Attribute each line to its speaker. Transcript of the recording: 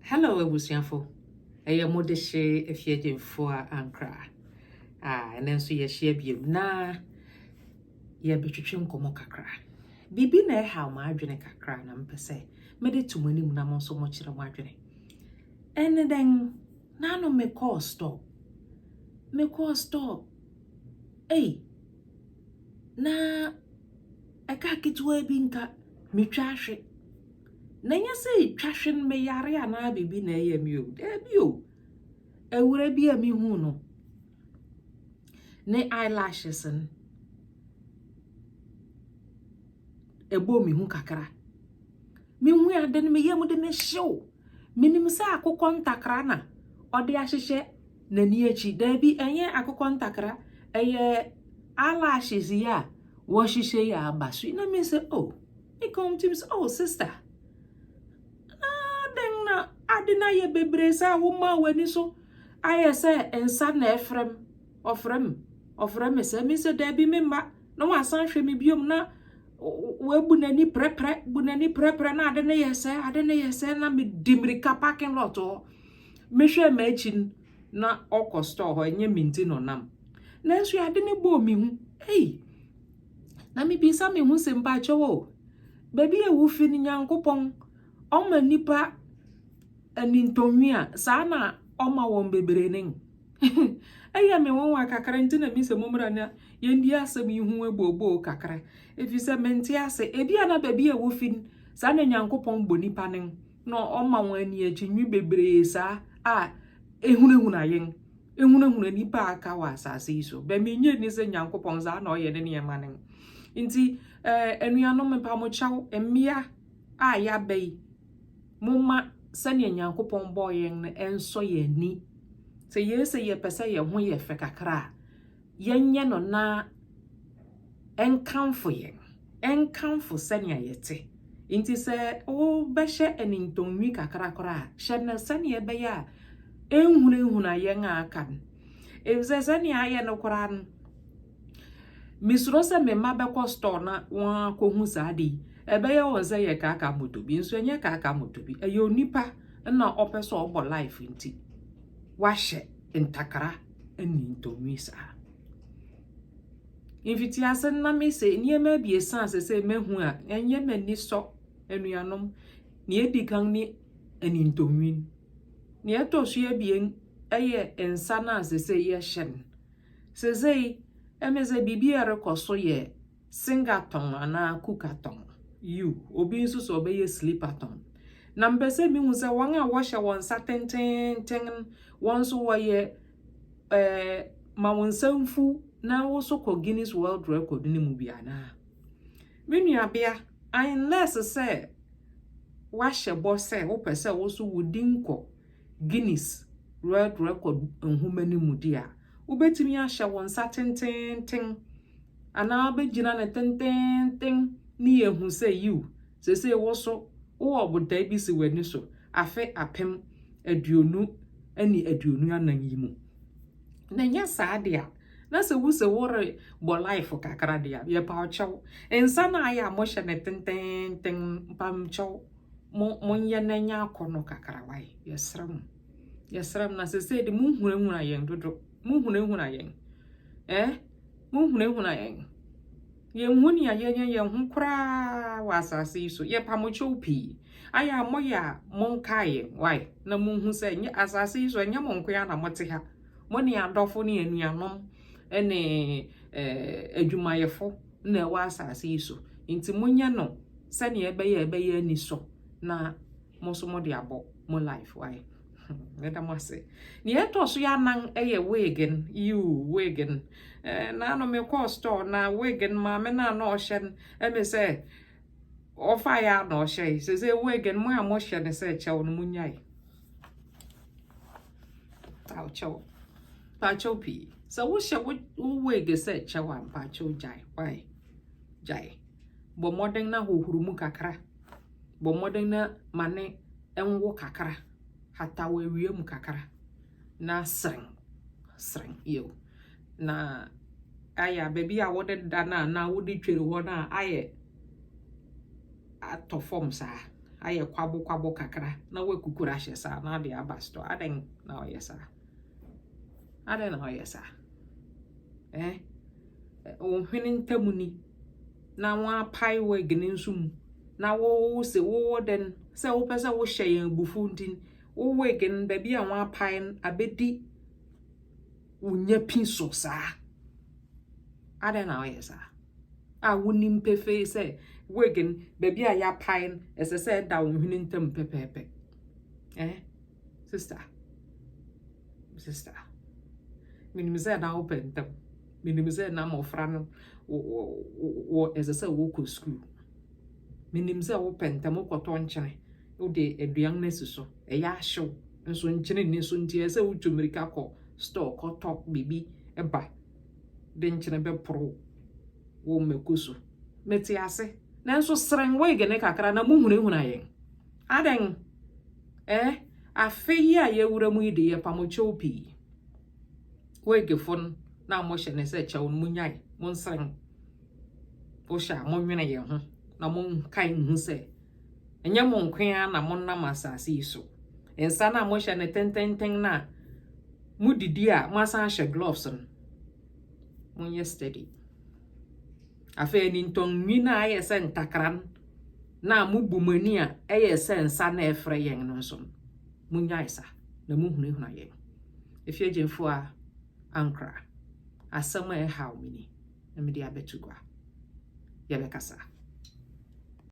Speaker 1: Hello abusuafo, ɛyɛ mo dehye Afiagyemfo a Ankra. Ah, ɛnɛ nso yɛahyia biom na yɛbɛtwetwe nkɔmmɔ kakra. Biribi na ɛhaw m'adwene kakra na mepɛ sɛ mede to mo anim na mo nso mokyerɛ mo adwene. Ɛne dɛn? Naano mekɔɔ store. Mekɔɔ store. Ei, na ɛka ketewa bi nka metwa ahwe. Na ɛnyɛ sɛ etwa hwe no meyare anaa biribi na ɛyɛ me o. Daabi o. Awura bi a mehu no, ne eyelashes no, ɛbɔɔ me hu kakra. Mehu ade no, me yam de me hyew. Menim sɛ akokɔ ntakra na ɔde ahyehyɛ n'ani akyi. Daabi, ɛnyɛ akokɔ ntakra. Ɛyɛ eyelashes yi a wɔhyehyɛ yi a aba so yi. Na me sɛ, oh, me kɔn tim sɛ, oh, sister. Na dɛn na ade no ayɛ bebree sɛ woma w'ani so ayɛ sɛ nsa na ɛfrɛ m ɔfrɛ m ɔfrɛ me sɛ me sɛ daabi me mma na wasan hwɛ me biom na wabu n'ani prɛprɛ bu n'ani prɛprɛ na ade no yɛ sɛ ade no yɛ sɛ na medi mmirika parking lot hɔ mehwɛ m'akyi no na ɔkɔ store hɔ ɛnyɛ me nti na ɔnam nanso ade no bɔɔ me hu ei na mebisa me ho sɛ mpakyɛw o baabi a wofi no Nyankopɔn ɔma nipa anintɔnwi a saa na ɔma wɔn bebree ne ɛyɛ me nwanwa kakra nti na mi sɛ mommra na yɛndi asɛm yi ho abooboo kakra ɛfiri sɛ mente ase ebi a na baabi a wofi no saa na Nyankopɔn bɔ nipa ne na ɔma wɔn ani akyi nwi bebree saa a ehunahuna yɛn ehunahuna nipa a aka wɔ asase yi so bɛmi nye ni sɛ Nyankopɔn saa na ɔyɛ ne nneɛma ne nti anuanom mpamokyɛw mmea a yɛaba yi momma sɛnea Nyankopɔn bɔɔ yɛn no ɛnsɔ yɛn ani sɛ yɛn sɛ yɛpɛ sɛ yɛn ho yɛ fɛ kakra a yɛnyɛ no na ɛnkamfo yɛn ɛnkamfo sɛnea yɛte nti sɛ wobɛhyɛ anintɔnwi kakra koraa a hyɛ no sɛnea ɛbɛyɛ a ɛnhunahuna yɛn a aka no ɛfisɛ sɛnea ayɛ no koraa no mesuro sɛ me mma bɛkɔ store na wɔn akɔhu saa de yi ɛbɛyɛ wɔn sɛ yɛ kaaka moto bi nso ɛnyɛ kaaka moto bi ɛyɛ onipa na ɔpɛ sɛ ɔbɔ life nti wahyɛ ntakra ne ntɔnwi saa mfitiase na me sɛ nneɛma abiesa a sɛ sɛ mahu a ɛnyɛ m'ani sɔ anuanom nea edi kan ne anintɔnwi nea ɛtɔ so abien ɛyɛ nsa no a sɛ sɛ yɛhyɛ no sɛsɛi ɛmɛ sɛ biribi a ɛrekɔ so yɛ singathon anaa cookathon you obi nso sɛ ɔbɛyɛ sleepathon na mpɛ sɛ mihu sɛ wɔn a wɔhyɛ wɔn nsa tententen wɔn nso wɔyɛ ma wɔn nsa mfu na wɔso kɔ Guinness World Record no mu bi anaa me nuabea unless sɛ wahyɛ bɔ sɛ wopɛ sɛ wo so wodi nkɔ Guinness World Record nhoma no mu di a wobɛtumi ahyɛ wɔn nsa tententen anaa wobɛgyina no tententen ne yɛhu sɛ yiw sɛsɛ wo so wowɔ botae bi si w'ani so afe 2024 yi mu na nyɛ saa de a na sɛ wo sɛ wore bɔ life kakra de a yɛpa ɔkyɛw nsa no ayɛ a mohyɛ no tententen mpamkyɛw mo monyɛ no anya akɔ no kakra wae yɛsrɛ mo yɛsrɛ mo na sɛsɛ de monhunahuna yɛn dodo monhunahuna yɛn monhunahuna yɛn yɛnhu nea yɛnyɛ yɛn ho koraa wɔ asase yi so yɛpa mo kyɛw pii ayɛ a moyɛ a monkae yɛn wae na monhu sɛ nyɛ asase yi so ɛnyɛ mo nkoa na mote ha mo ne adɔfo ne anuanom ne adwumayɛfo na ɛwɔ asase yi so nti monyɛ no sɛnea ɛbɛyɛ ani sɔ na mo nso mode abɔ mo life wae meda mo ase nea ɛtɔ so yɛ anan ɛyɛ wig no yiw wig no naano mekɔɔ store na wig no maame no a na ɔhyɛ no ɛme sɛ ɔfa yɛ a na ɔhyɛ sɛ sɛ wig no mo a mohyɛ no sɛ kyɛw no monyae kyɛw mpakyɛw pii sɛ wohyɛ wo wig sɛ kyɛw a mpakyɛw gyae wae gyae bɔ mmɔden na hohoro mu kakra bɔ mmɔden na ma ne nwo kakra hata wɔ awia mu kakra na seren seren yew na ayɛ a baabi a wode da no a na wode twere hɔ no a ayɛ atɔ fam saa ayɛ kwabo kwabo kakra na woakukuru ahyɛ saa na ade aba store. Adɛn na ɔyɛ saa? Adɛn na ɔyɛ saa? Eh? Wo hwene ntam ni na wɔapae wig ne nso mu na wo se wowɔ dɛn sɛ wopɛ sɛ wohyɛ yɛn abufuo nti wo wig no baabi a wɔapae no abɛdi wo nya pi so saa. Adɛn na ɔyɛ saa? A wonim pefee sɛ wig no baabi a yɛapae no ɛsɛ sɛ ɛda wo hwene ntam pɛpɛɛpɛ. Eh? Sister. Sister. Menim sɛ na wopɛ ntam. Menim sɛ na mmɔfra no wɔ ɛsɛ sɛ wɔkɔ sukuu. Menim sɛ wopɛ ntam, wokɔtɔ nkyene wode aduan no asi so, ɛyɛ ahyew nso nkyene nni so nti ɛsɛ sɛ wotu mmirika kɔ store kɔtɔ biribi ba de nkyene bɛporo wo mmako so. Mete ase. Nanso srɛn wig ne kakra na muhunahuna yɛn. Adɛn? Eh? Afe yi a yɛwura mu yi de, yɛpam kyɛw pii. Wigfo no na mohyɛ ne sɛ kyɛw no, munyae, monsrɛn. Wohyɛ a monwene yɛn ho na monkae nhu sɛ ɛnyɛ mo nko ara na monam asase yi so. Nsa no a mohyɛ no tententen no a modidi a moasan ahyɛ gloves no, monyɛ steady. Afei anintɔnwi no a ayɛ sɛ ntakra no na mobu mo ani a ɛyɛ sɛ nsa na ɛfrɛ yɛn no nso no, monyae sa na mohunahuna yɛn. Efie gyemfo a ankra asɛm a ɛhaw me ni na mede abɛto gua. Yɛbɛkasa.